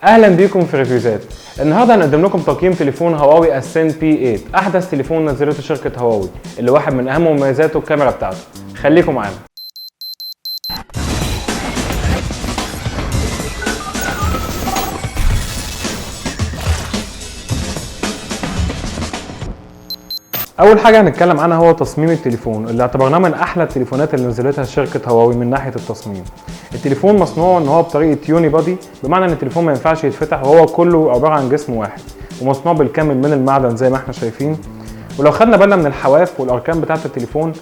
اهلا بيكم في ريفيوزات. النهارده هنقدم لكم تقييم تليفون هواوي Ascend P8، احدث تليفون نزلته شركة هواوي، اللي واحد من اهم مميزاته الكاميرا بتاعته. خليكم معانا. اول حاجة هنتكلم عنها هو تصميم التليفون، اللي اعتبرناه من احلى التليفونات اللي نزلتها شركة هواوي من ناحية التصميم. التليفون مصنوع ان هو بطريقة unibody، بمعنى ان التليفون ما ينفعش يتفتح وهو كله عبارة عن جسم واحد، ومصنوع بالكامل من المعدن زي ما احنا شايفين. ولو خدنا بالنا من الحواف والاركان بتاعه التليفون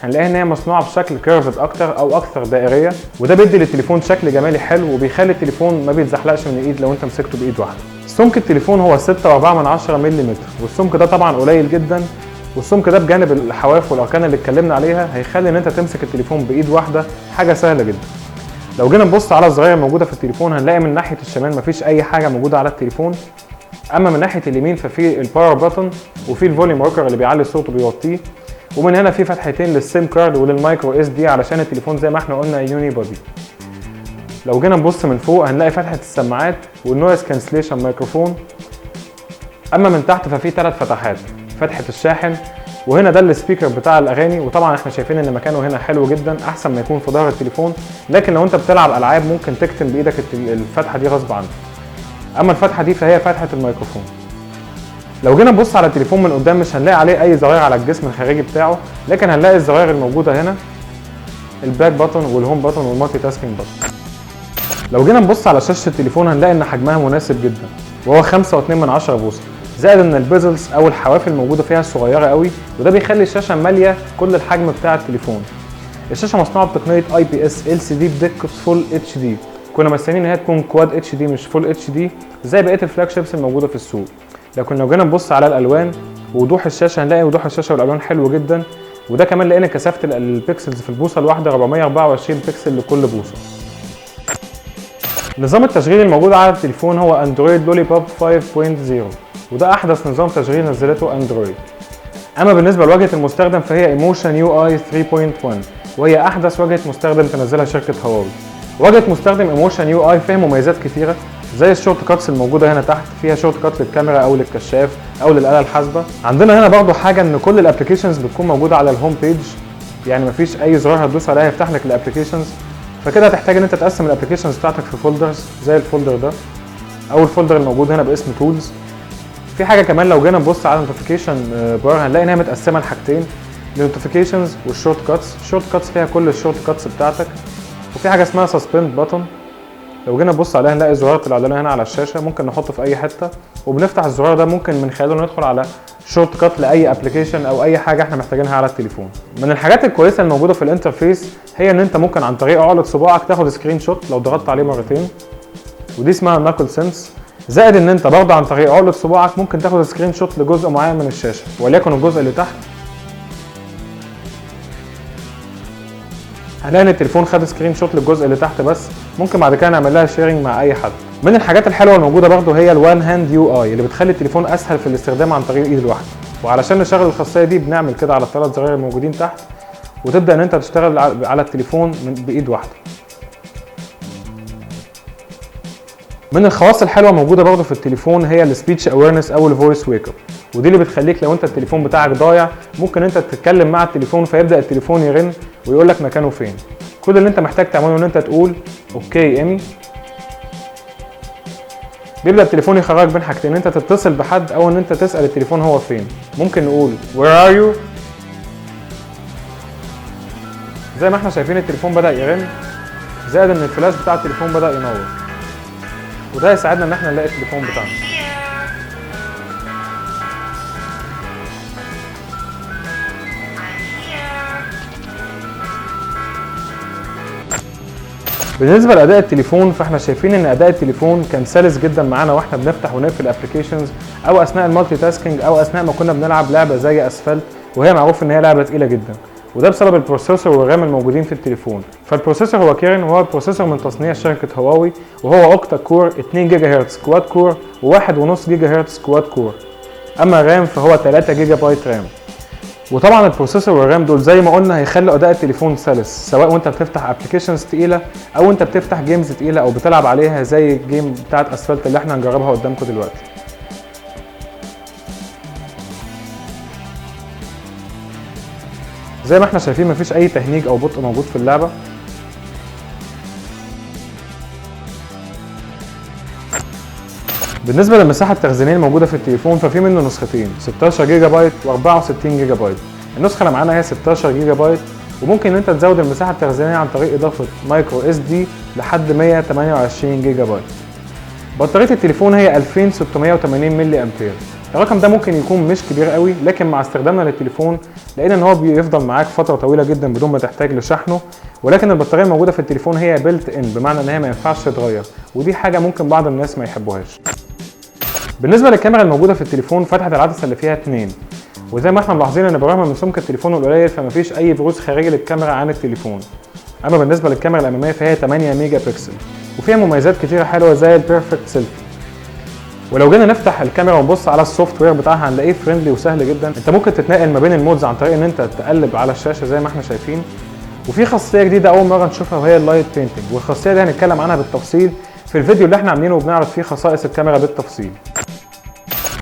هنلاقيها ان هي مصنوعة بشكل curved اكتر او اكثر دائريه، وده بيدي للتليفون شكل جمالي حلو وبيخلي التليفون ما بيتزحلقش من الايد لو انت مسكته بايد واحدة. سمك التليفون هو 6.4 ملم، والسمك ده طبعا قليل جدا، والسمك ده بجانب الحواف والاركان اللي اتكلمنا عليها هيخلي ان انت تمسك التليفون بايد واحدة حاجة سهلة جدا. لو جينا نبص على الزراير الموجودة في التليفون هنلاقي من ناحية الشمال مفيش اي حاجة موجودة على التليفون، اما من ناحية اليمين ففي ال power button وفي ال volume rocker اللي بيعلي الصوت وبيوطيه، ومن هنا في فتحتين لل SIM card ولل micro SD علشان التليفون زي ما احنا قلنا unibody. لو جينا نبص من فوق هنلاقي فتحه السماعات وال noise cancellation microphone. اما من تحت ففي 3 فتحات، فتحه الشاحن، وهنا ده ال speaker بتاع الاغاني، وطبعا احنا شايفين ان مكانه هنا حلو جدا احسن ما يكون في ظهر التليفون، لكن لو انت بتلعب العاب ممكن تكتم بايدك الفتحة دي غصب عنك. اما الفتحة دي فهي فتحه الميكروفون. لو جينا نبص على التليفون من قدام مش هنلاقي عليه اي زراير على الجسم الخارجي بتاعه، لكن هنلاقي الزراير الموجودة هنا، ال back button وال home button وال multitasking button. لو جينا نبص على شاشة التليفون هنلاقي ان حجمها مناسب جدا، وهو 5.2 بوصه، زائد ان ال bezels او الحواف الموجودة فيها صغيرة قوي، وده بيخلي الشاشة ماليه كل الحجم بتاع التليفون. الشاشة مصنوعة بتقنية اي بي اس ال سي دي بدقة full HD، كنا مستنيين ان هي تكون quad HD مش full HD زي بقية ال flagships الموجودة في السوق. لكن لو جينا نبص على الالوان ووضوح الشاشة هنلاقي وضوح الشاشة والالوان حلو جدا، وده كمان لان كثافة ال pixels في البوصه الواحدة 424 بكسل لكل بوصه. نظام التشغيل الموجود على التليفون هو اندرويد Lollipop 5.0، وده احدث نظام تشغيل نزلته اندرويد. اما بالنسبة لواجهه المستخدم فهي Emotion UI 3.1، وهي احدث واجهه مستخدم تنزلها شركة هواوي. واجهه مستخدم Emotion UI فيها مميزات كتيرة زي ال shortcuts الموجودة هنا تحت، فيها shortcut للكاميرا او للكشاف او للاله الحاسبة. عندنا هنا برضو حاجة ان كل ال applications بتكون موجودة على ال home page، يعني مفيش اي زرار هتدوس عليها يفتح لك ال applications، فكده هتحتاج ان انت تقسم ال applications بتاعتك في folders زي ال folder ده او ال folder الموجود هنا باسم tools. في حاجة كمان لو جينا نبص على ال notification bar هنلاقي ان هي متقسمه لحاجتين، ال notifications وال shortcuts. ال shortcuts فيها كل ال shortcuts بتاعتك، وفي حاجة اسمها suspend button، لو جينا نبص عليها نلاقي زرار طلع لنا هنا على الشاشة ممكن نحطه في اي حتة، وبنفتح الزرار ده ممكن من خلاله ندخل على shortcut لاي application او اي حاجة احنا محتاجينها على التليفون. من الحاجات الكويسة الموجودة في ال interface هي ان انت ممكن عن طريق عقله صباعك تاخد screenshot لو ضغطت عليه مرتين، ودي اسمها knuckle sense. زائد ان انت برضه عن طريق عقله صباعك ممكن تاخد screenshot لجزء معين من الشاشة، وليكن الجزء اللي تحت. هنلاقي ان التليفون خد screenshot للجزء اللي تحت بس، ممكن بعد كده نعمل لها sharing مع اي حد. من الحاجات الحلوة الموجودة برضه هي ال one hand UI اللي بتخلي التليفون اسهل في الاستخدام عن طريق الايد الواحدة. وعلشان نشغل الخاصية دي بنعمل كده على الثلاث زراير الموجودين تحت، وتبدا ان انت تشتغل على التليفون بايد واحدة. من الخواص الحلوة موجودة برضه في التليفون هي ال speech awareness او ال voice wake up، ودي اللي بتخليك لو انت التليفون بتاعك ضايع ممكن انت تتكلم مع التليفون فيبدا التليفون يرن ويقول لك مكانه فين. كل اللي انت محتاج تعمله ان انت تقول okay Mi، بيبدا التليفون يخرجك بين حاجتين، ان انت تتصل بحد او ان انت تسال التليفون هو فين. ممكن نقول where are you، زي ما احنا شايفين التليفون بدا يرن، زائد ان الفلاش بتاع التليفون بدا ينور، وده يساعدنا ان احنا نلاقي التليفون بتاعنا. بالنسبة لاداء التليفون فاحنا شايفين ان اداء التليفون كان سلس جدا معانا واحنا بنفتح ونقفل applications او اثناء ال multitasking او اثناء ما كنا بنلعب لعبه زي اسفلت، وهي معروف ان هي لعبه تقيلة جدا، وده بسبب ال processor وال RAM الموجودين في التليفون. فال processor هو Kirin، وهو processor من تصنيع شركة هواوي، وهو octa core 2 جيجا هرتز quad core و1.5 جيجا هرتز quad core. اما ال RAM فهو 3 جيجا بايت RAM. وطبعا ال processor وال RAM دول زي ما قلنا هيخلوا اداء التليفون سلس، سواء وانت بتفتح applications تقيلة او انت بتفتح games تقيلة او بتلعب عليها زي ال game بتاعت اسفلت اللي احنا هنجربها قدامكم دلوقتي. زي ما احنا شايفين مفيش اي تهنيج او بطء موجود في اللعبة. بالنسبة للمساحه التخزينيه الموجودة في التليفون ففي منه نسختين، 16 جيجا بايت و64 جيجا بايت. النسخة اللي معانا هي 16 جيجا بايت، وممكن ان انت تزود المساحة التخزينيه عن طريق اضافه micro SD لحد 128 جيجا بايت. بطارية التليفون هي 2680 ملي امبير. الرقم ده ممكن يكون مش كبير قوي، لكن مع استخدامنا للتليفون لقينا ان هو بيفضل معاك فترة طويلة جدا بدون ما تحتاج لشحنه. ولكن البطارية الموجودة في التليفون هي built in، بمعنى ان هي ما ينفعش تتغير، ودي حاجة ممكن بعض الناس ما يحبوهاش. بالنسبة للكاميرا الموجودة في التليفون، فتحه العدسة اللي فيها 2، وزي ما احنا ملاحظين ان بالرغم من سمك التليفون القليل فمفيش اي بروز خارجي للكاميرا عن التليفون. اما بالنسبة للكاميرا الامامية فهي 8 ميجا بكسل، وفيها مميزات كتيرة حلوة زي ال perfect selfie. ولو جينا نفتح الكاميرا ونبص على ال software بتاعها هنلاقيه friendly وسهل جدا. انت ممكن تتنقل ما بين ال modes عن طريق ان انت تقلب على الشاشة زي ما احنا شايفين. وفي خاصية جديدة اول مرة نشوفها وهي ال light painting، والخاصيه دي هنتكلم عنها بالتفصيل في الفيديو اللي احنا عاملينه وبنعرض فيه خصائص الكاميرا بالتفصيل.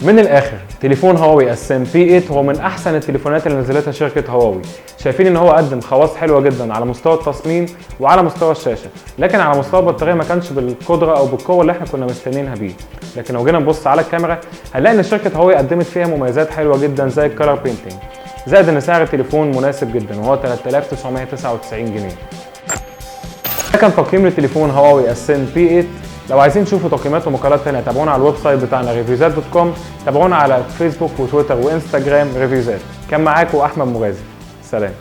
من الاخر، تليفون هواوي Ascend P8 هو من احسن التليفونات اللي نزلتها شركة هواوي. شايفين ان هو قدم خواص حلوة جدا على مستوى التصميم وعلى مستوى الشاشة، لكن على مستوى البطارية ما كانش بالقدرة او بالقوة اللي احنا كنا مستنيينها بيه. لكن لو جينا نبص على الكاميرا هنلاقي ان شركة هواوي قدمت فيها مميزات حلوة جدا زي ال color painting، زائد ان سعر التليفون مناسب جدا وهو 3999 جنيه. ده كان تقييم لتليفون هواوي Ascend P8. لو عايزين تشوفوا تقييمات ومقالات تانية تابعونا على ال website بتاعنا ريفيوزات.com، تابعونا على فيسبوك وتويتر وانستجرام ريفيوزات. كان معاكم احمد مغازي، سلام.